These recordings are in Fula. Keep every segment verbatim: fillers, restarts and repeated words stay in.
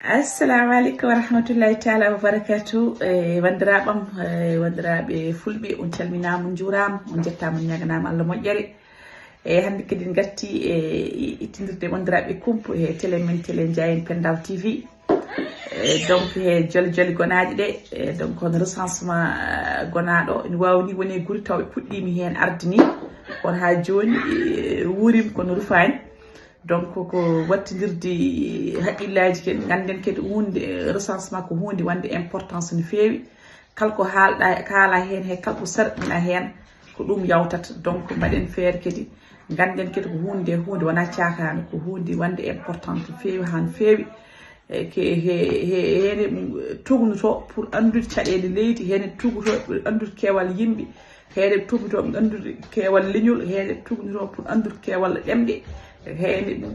Assalamu aleykum wa rahmatullahi taala wa barakatu. E wandiraɓam, e wandiraɓe fulɓe, on calminama, on jurama, on jettama, on ñaganama Allah moƴƴere. E hande kadi en gatti e ittindirde wandiraɓe kumpo e télé men, télé Ndiayen Pendaw T V. E donc e joli joli gonaji ɗe, e donc hono recensement eh, gonaɗo ene wawni woni e guuri tawɓe puɗɗimi hen arde ni, kono ha joni e wuurima kono rufani. Donc ko wattidirde haqqillaji kadi, ganden kadi hunde eh, recensement ko hunde wande importance no fewi. Kala ko haalɗa kaala hen he kala ko sarɗina hen ko ɗum yawtata. Donc mbaɗen feere kadi ganden kadi ko hunde hunde wona cakana, ko hunde wande importance no fewi han fewi. E ke he he hene tugnoto pour andude caɗele leydi, hene tugnoto pour andude keewal yimɓe, hene tugnoto pour andude keewal leñol, hene tugnoto pour andude keewal ɗemɗe, hene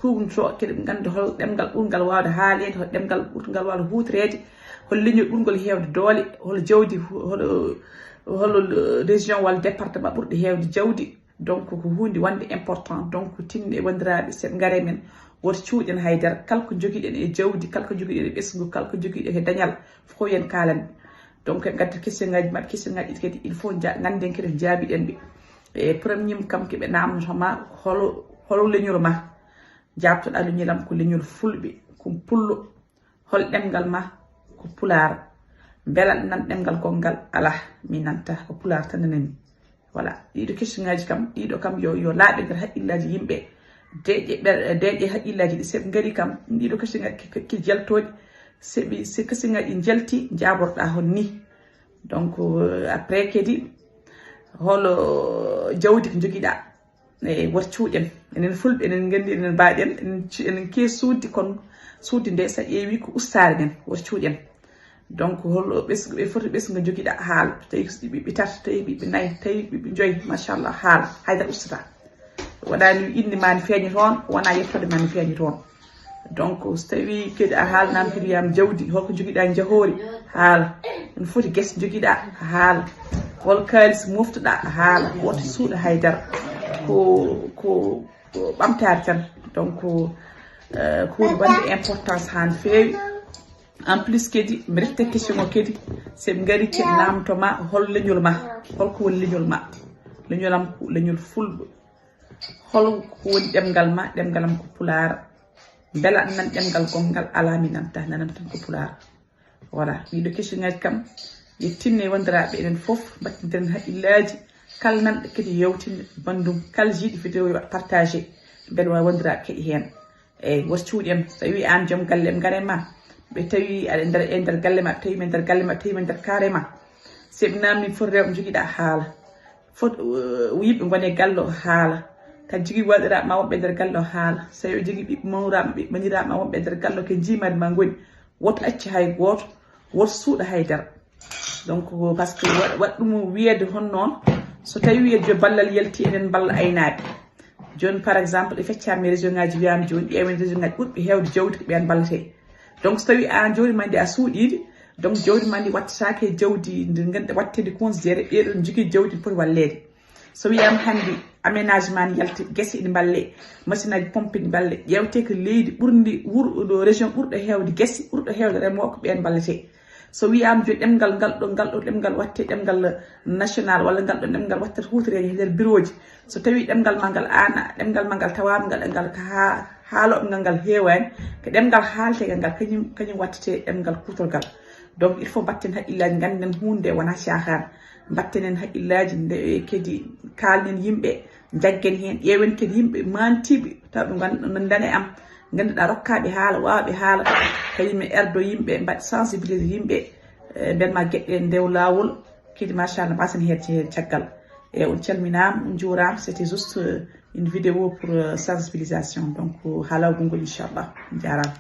tugnoto kadi ɓe ganda hol ɗemgal ɓurgal wawde haalede, hol ɗemgal ɓurgal wawde hutorede, hol leñol ɓurgol hewde doole, hol jawdi, hol hol région walla département ɓurɗo hewde jawdi. Donc ko hunde wande important. Donc tinno e wandiraɓe, seeɗa gare men, woto cuuɗen haydara. Kala ko joguiɗen e jawdi, kala ko joguiɗen e ɓesgu, kala ko joguiɗen e dañal, fof yen kalan. Donc en gaddat question ngaji maɓɓe, question ngaji ɗi kadi il faut ja- ganden kadi ko jaabiɗen ɓe. E premier kam keɓe namdotoma holo holo leñol ma, jabtoɗa leñolam ko leñol fulɓe, ko pullo. Hol ɗemgal ma ko pulaar? Mbela aɗa nana ɗemgal gonngal? Alaa, mi nanta, ko pulaar tan nananmi. Voilà, ɗiɗo question ngaji kam, ɗiɗo kam yo yo laaɓe nder haqqillaji yimɓe. Deeƴe ɓe deeƴe haqqillaji ɗi seɓe ngari kam, ɗiɗo question ngaji ke- ke- ke jaltoɗi. Seɓi si question ngaji ɗi jalti, jaborɗa hon ni. Donc euh, après kadi holo jawdi ko jogiɗa? E wor cuuɗen, enen fulɓe enen gandi enen mbaɗen, enen ci- enen ke suuddi, kono suuddi nde sa ƴeewi ko ustaare men, wor cuuɗen. Donc hol ɓesgu ɓe foti ɓesgu nga jogiɗa haala, tawi ko ɓiɓɓe tato, tawi ɓiɓɓe nayi, tawi ɓiɓɓe joyi, machallah, haala haydara ustata. Waɗani indi ma ne feeña toon, wona yettode ma ne feeña toon. Donc so tawi kadi a haalnama kadi wiyama jawdi, holko jogiɗa jahoori, haala. Ene foti guese jogiɗa, haala. Hol kaalis moftuɗa, haala. Woto suuɗa haydara. Ko ko ko ɓamtaare tan. Donc euh, ko hunde wande importance han feewi. En plus kadi mi refte question o kadi, seɓe ngari kadi namdotoma hol leñol ma? Holko woni leñol ma? Leñolam ko leñol fulɓe. Hol ko woni ɗemgal ma? Ɗemgalam ko pulaar. Mbela aɗa nana ɗemgal gonngal? Alaa, mi nanta, nananmi tan ko pulaar. Voilà, ɗiɗo question ngaji kam yettinno e wandiraɓe, enen foof mbattidiren haqqillaji. Kala nanɗo kadi yewtinde bandum, kala jiiɗo vidéo yo waɗ partagé, mbele wawi wandiraɓe kadi hen. Eyyi, wor cuuɗi en, so tawi an joom galle en gaare ma, ɓe tawi aɗa e nder e nder galle ma, ɓe tawi men nder galle ma, ɓe tawi men nder kaare ma, seɓe namni foti rewɓe jogiɗa, haala. Foti yimɓe gone galle o, haala. Kadi jogui waɗiraɓe ma wonɓe nder galle o, haala. So tawi o jogui ɓiɓɓe mawraɓe ma, ɓiɓɓe ɓaniraɓe ma wonɓe nder galle o, ke jimade ma goni, woto acci hay goto, woto suuɗa haydara. Donc parce que waɗ waɗ ɗum wiyede hon noon, so tawi wiyede yo ballal yalti, enen balla aynaɓe. Joni par exemple ɗe feccami région ngaji, wiyama joni ƴeewen région ngaji ɓurɓe hewde jawdi ko ɓen ballete. Donc so tawi an jawdi ma ndi a suuɗidi, donc jawdi ma ndi wattatake jawdi ndi ganduɗa wattede considéré, ɓeɗon jogui jawdi poti wallede. So wiyama hande aménagement ne yalti, guese ene balle, machine aji pompe ne balle, ƴewte ko leydi ɓurdi wuro ɗo région ɓurɗo hewde guese, ɓurɗo hewde remoɓe ko ɓen ballete. So wiyama joni ɗemgal ngal ɗo, ngal ɗo ɗemgal watte ɗemgal national, walla ngal ɗo ɗemgal watte hutorede e nder bureau ji, so tawi ɗemgal ma ngal an ɗemgal ma ngal tawama ngal ngal ka ha haaloɓe ngal ngal hewani, ko ɗemgal haaletee ngal kañum kañum wattete ɗemgal kutorgal. Donc il faut mbatten haqqillaji, ganden hunde wona caahan. Mbatten hen haqqillaji nde kadi kalnen yimɓe, jaggen hen, ƴeewen kadi yimɓe mantiɓe taw ɓe gan- nandane am, ganduɗa rokkaɓe haala, wawaɓe haala, kañum e erdo yimɓe, mbaɗ sensibilisé yimɓe. Eh, mbelma gueɗe ɗe ndew lawol. Kadi machallah mbasen hedde hen caggal. E on calminama, on juurama, c'était juste euh, une vidéo pour euh, sensibilisation. Donc euh, haalagol ngol inchallah. On jarama.